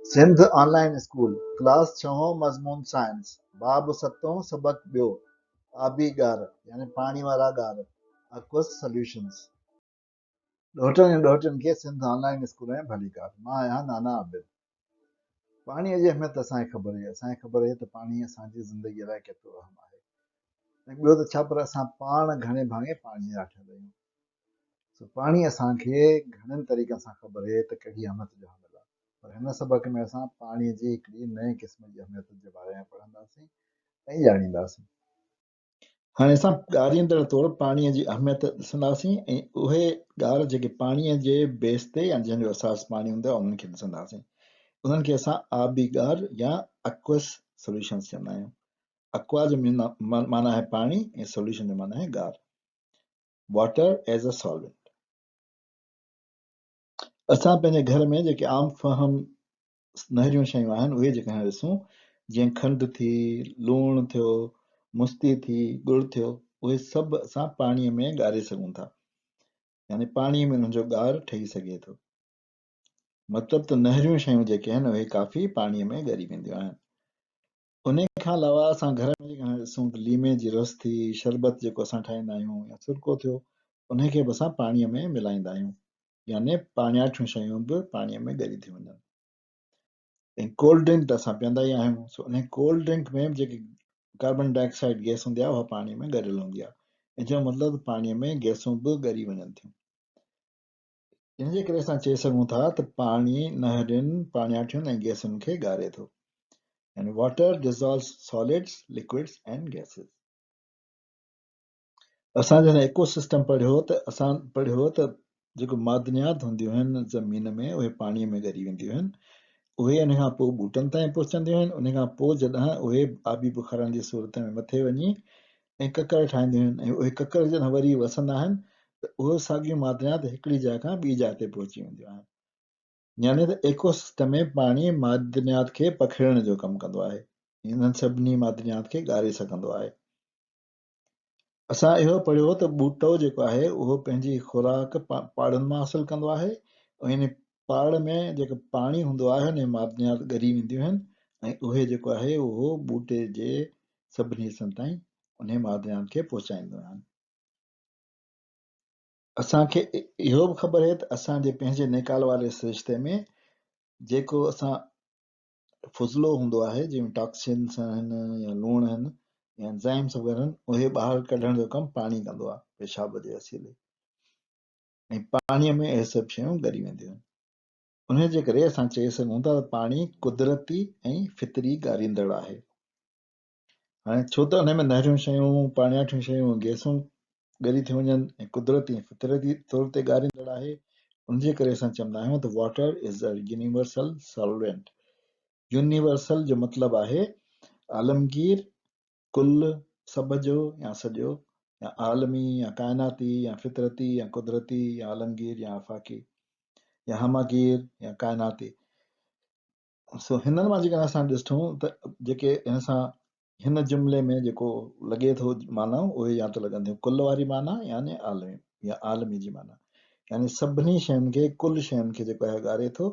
سنڌ آن line school, class ڇهون، مضمون science, باب ستون، سبق ٻيو، آبي ڳار يعني پاڻي وارا ڳار، Aqueous Solutions. ڏوهٽن ۽ ڏوهٽين کي سنڌ آن لائين اسڪول ۾ ڀليڪار. مان آهيان نانا عابد. پاڻيء جي اهميت اسان کي خبر آهي. اسان کي خبر آهي ته پاڻي اسان جي زندگيء لاء ڪيترو اهم آهي ۽ ٻيو ته ڇا پر اسان پاڻ گهڻي ڀاڱي پاڻيء جا ٺهيل آهيون. سو پاڻي اسان کي گهڻن طريقن سان خبر آهي ته ڪهڙي اهميت جو حامل آهي پر هن سبق ۾ اسان پاڻي جي هڪڙي نئين قسم جي اهميت جي باري ۾ پڙهنداسين ۽ ڄاڻينداسين. هاڻي اسان ڳاريندڙ طور پاڻي جي اهميت ڏسنداسين ۽ اهي ڳار جيڪي پاڻي جي بيس تي يا جنهن جو اساس پاڻي هوندو آهي انهن کي ڏسنداسين. انهن کي اسان آبي ڳار يا Aqueous Solutions چوندا آهيون. Aqua جو معنيٰ آهي پاڻي ۽ Solution جو معنيٰ آهي ڳار. Water as a Solvent. اسان پنهنجي گهر ۾ جيڪي عام فهم نهريون شيون آهن اهي جيڪڏهن ڏسون جيئن کنڊ ٿي، لوڻ ٿيو، مستي ٿي، ڳڙ ٿيو اهي سڀ اسان پاڻيء ۾ ڳاري سگهون ٿا يعني پاڻيء ۾ انهن جو ڳار ٺهي سگهي ٿو. مطلب ته نهريون شيون جيڪي آهن اهي ڪافي پاڻيء ۾ ڳري وينديون آهن. انهي کان علاوه اسان گهر ۾ جيڪڏهن ڏسون ته ليمي جي رس ٿي، شربت جيڪو اسان ٺاهيندا آهيون يا سرڪو ٿيو انهي کي به اسان پاڻيء ۾ ملائيندا آهيون يعني پاڻياٺيون شيون به پاڻيء ۾ ڳري ٿيون وڃن ۽ ڪولڊ ڊرنڪ ته اسان پيئندا ئي آهيون سو انهي ڪولڊ ڊرنڪ ۾ به جيڪي ڪاربن ڊاء آڪسائيڊ گئس هوندي آهي اها پاڻيء ۾ ڳريل هوندي آهي ان جو مطلب ته پاڻيء ۾ گئسون به ڳري وڃن ٿيون. ان جي ڪري اسان چئي سگهون ٿا ته پاڻي نهرين، پاڻياٺين ۽ گئسن کي ڳاري ٿو. يعني Water dissolves solids, liquids and gases. اسان جڏهن ايڪو سسٽم پڙهيو ته اسان پڙهيو ته جيڪو معدنيات هونديون آهن زمين ۾ اهي پاڻي ۾ ڳري وينديون آهن اهي ان کان پوء ٻوٽن تائين پهچنديون آهن ان کان پوء جڏهن اهي آبي بخارن جي صورت ۾ مٿي وڃي ۽ ڪڪر ٺاهينديون آهن ۽ اهي ڪڪر جڏهن وري وسندا آهن ته اهي ساڳيون معدنيات هڪڙي جاء کان ٻي جاء تي پهچي وينديون آهن. يعني ته ايڪو سسٽم ۾ پاڻي معدنيات کي پکيڙڻ جو ڪم ڪندو آهي ۽ انهن سڀني معدنيات کي ڳاري سگهندو آهي. اسان اهو پڙهيو ته ٻوٽو جيڪو آهي اهو پنهنجي خوراڪ پاڙن مان حاصل ڪندو آهي ۽ ان پاڙ ۾ جيڪو پاڻي هوندو آهي ان ۾ معدنيات ڳري وينديون آهن ۽ اهي جيڪو آهي اهو ٻوٽي جي سڀني حصن تائين انهي معدنيات کي پهچائينديون آهن. اسان کي اهو به خبر آهي ته اسان جي پنهنجي نيڪال واري سرشتي ۾ جيڪو اسان فضلو هوندو آهي جنهن ۾ ٽاڪسنس آهن يا لوڻ آهن يا انزائمس وغيره آهن اهي ٻاهر ڪڍڻ جو ڪم پاڻي ڪندو آهي پيشاب جي وسيلي. ۽ پاڻيء ۾ اهي سڀ شيون ڳري وينديون آهن. انهيء جي ڪري اسان چئي سگهون ٿا ته پاڻي قدرتي ۽ فطري ڳاريندڙ آهي. هاڻي ڇو ته انهيء ۾ نهريون شيون، پاڻياٺيون شيون ۽ گئسون ڳري ٿيون وڃن ۽ قدرتي ۽ فطرتي طور تي ڳاريندڙ آهي، ان جي ڪري اسان چوندا آهيون ته Water is a Universal Solvent. Universal جو مطلب آهي عالمگير، ڪل، سڀ جو يا سڄو، يا عالمي يا ڪائناتي يا فطرتي يا قدرتي يا عالمگير يا آفاقي يا همه گير يا ڪائناتي. سو هنن مان جيڪڏهن اسان ڏسون ته جيڪي هن سان هن جملي ۾ جيڪو لڳي ٿو معنيٰ اهي يا ته لڳن ٿيون ڪل واري معنيٰ يعني عالمي يا عالمي جي معنيٰ يعني سڀني شين کي ڪل شين کي جيڪو آهي ڳاري ٿو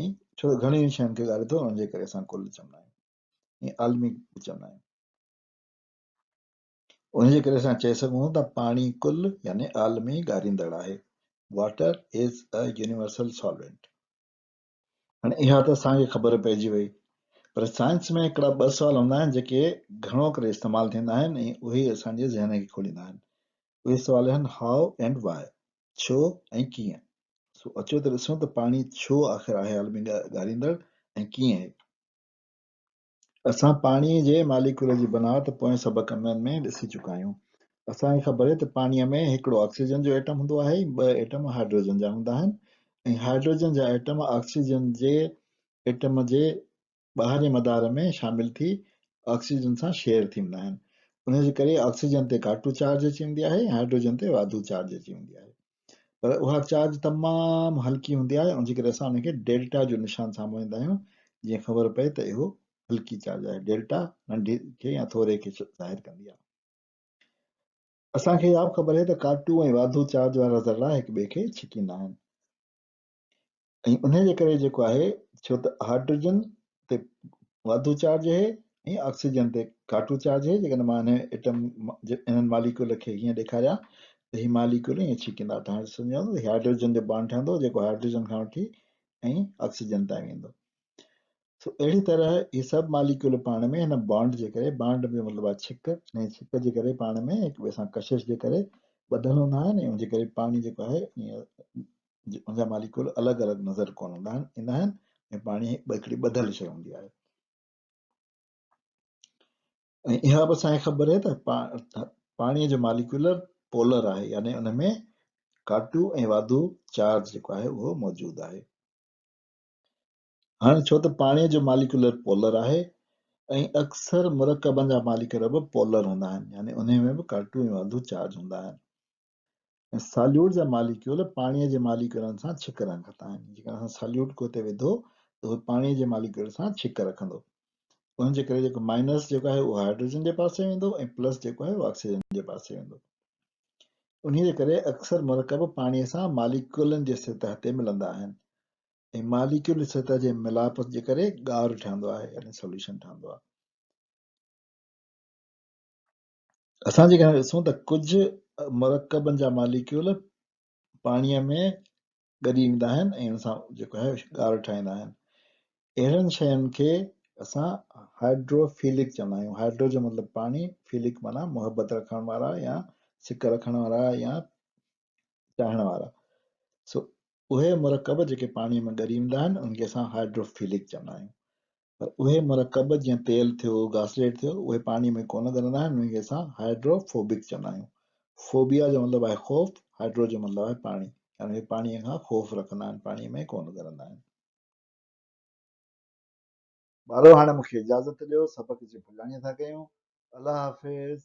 ۽ ڇو ته گهڻين شين کي ڳاري ٿو ان جي ڪري اسان ڪل چوندا آهيون. ۽ عالمي به چوندا آهيون. ان جي ڪري اسان چئي سگهون ٿا ته پاڻي ڪل يعني عالمي ڳاريندڙ آهي. Water is a Universal Solvent. هاڻي اها ته اسان کي خبر پئجي وئي پر سائنس ۾ هڪڙا ٻه سوال هوندا آهن جيڪي گهڻو ڪري استعمال ٿيندا آهن ۽ اهي اسان جي ذهن کي کوليندا آهن. اهي سوال آهن How and Why ڇو ۽ ڪيئن؟ سو اچو ته ڏسون ته پاڻي ڇو آخر آهي عالمي ڳاريندڙ ۽ ڪيئن آهي؟ اسان پاڻيء جي ماليڪيول جي بناوت پوئين سبقن ۾ ڏسي چڪا آهيون. اسان کي خبر آهي ته پاڻيء ۾ هڪڙو آڪسيجن جو ايٽم هوندو آهي ۽ ٻه ايٽم هائيڊروجن جا هوندا آهن ۽ هائيڊروجن جا ايٽم آڪسيجن جي ايٽم جي ٻاهرين مدار ۾ شامل ٿي آڪسيجن سان شيئر ٿي ويندا آهن. ان جي ڪري آڪسيجن تي گهاٽو چارج اچي ويندي آهي ۽ هائيڊروجن تي واڌو چارج اچي ويندي آهي. پر اها چارج تمام هلڪي هوندي آهي ان جي ڪري اسان ان کي ڊيلٽا جو نشان سامهون آڻيندا آهيون جيئن خبر پئي ته اهو هلڪي چارج آهي ڊيلٽا ننڍي کي يا ٿوري کي ظاهر ڪندي آهي اسان کي اها به خبر آهي ته ڪاٽو ۽ واڌو چارج وارا ذرا هڪ ٻئي کي ڇڪيندا آهن ۽ ان جي ڪري جيڪو آهي ڇو ته هائڊروجن تي واڌو چارج آهي ۽ آڪسيجن تي گهاٽو چارج آهي. جيڪڏهن مان هن ايٽم انهن ماليڪيول کي هيئن ڏيکاريان ته هي ماليڪيول ائين ڇڪيندا، ته هاڻي سمجهو ته هي هائڊروجن جو بانڊ ٺهندو جيڪو هائڊروجن کان وٺي ۽ آڪسيجن تائين ويندو. سو اهڙي طرح هي سڀ ماليڪيول پاڻ ۾ هن بانڊ جي ڪري، بانڊ جو مطلب آهي ڇڪ، انهي ڇڪ جي ڪري پاڻ ۾ هڪ ٻئي سان ڪشش جي ڪري ٻڌل هوندا آهن ۽ ان جي ڪري پاڻي جيڪو آهي ان جا ماليڪيول الڳ الڳ نظر ڪونه هوندا آهن ايندا آهن ۽ پاڻي هڪڙي ٻڌل شيء هوندي آهي. ۽ اها به اسان کي خبر آهي ته پاڻي جو ماليڪيولر پولر آهي، يعني ان ۾ ڪاٽو ۽ واڌو چارج جيڪو آهي اهو موجود آهي. هاڻي ڇو ته پاڻيء جو ماليڪيولر پولر آهي ۽ اڪثر مرڪبن جا ماليڪيولر به پولر هوندا آهن، يعني انهي ۾ به ڪاٽو ۽ واڌو چارج هوندا آهن ۽ ساليوٽ جا ماليڪيول پاڻيء جي ماليڪيولن سان ڇڪ رکندا آهن. جيڪڏهن اسان ساليوٽ ڪو هتي وڌو ته اهو پاڻيء جي ماليڪيول سان ڇڪ رکندو. ان جي ڪري جيڪو مائنس جيڪو آهي اهو هائڊروجن جي پاسي ويندو ۽ پلس جيڪو آهي اهو آڪسيجن جي پاسي ويندو. انهيء جي ڪري اڪثر مرڪب پاڻيء سان ماليڪيولن جي سطح تي ملندا آهن. ۽ ماليڪيولي سطح جي ملاپ جي ڪري ڳار ٺهندو آهي يعني سوليوشن ٺهندو آهي. اسان جيڪڏهن ڏسون ته ڪجهه مرڪبن جا ماليڪيول پاڻيء ۾ ڳري ويندا آهن ۽ ان سان جيڪو آهي ڳار ٺاهيندا آهن. اهڙن شين کي اسان هائڊروفيلڪ چوندا آهيون. هائڊرو جو مطلب پاڻي، فيلڪ معنيٰ محبت رکڻ وارا يا سڪ رکڻ وارا يا چاهڻ وارا. سو اهي مرڪب جيڪي پاڻيء ۾ ڳري ويندا آهن، انهن کي اسان هائڊروفيلڪ چوندا آهيون. پر اهي مرڪب جيئن تيل ٿيو، گاسليٽ ٿيو، اهي پاڻيء ۾ ڪونه ڳرندا آهن، انهن کي اسان هائڊروفوبڪ چوندا آهيون. فوبيا جو مطلب آهي خوف، هائڊرو جو مطلب آهي پاڻي، يعني اهي پاڻيء کان خوف رکندا آهن، پاڻيء ۾ ڪونه ڳرندا آهن. ٻارو هاڻي مون کي اجازت ڏيو، سبق جي پڄاڻي ٿا ڪيون. الله حافظ.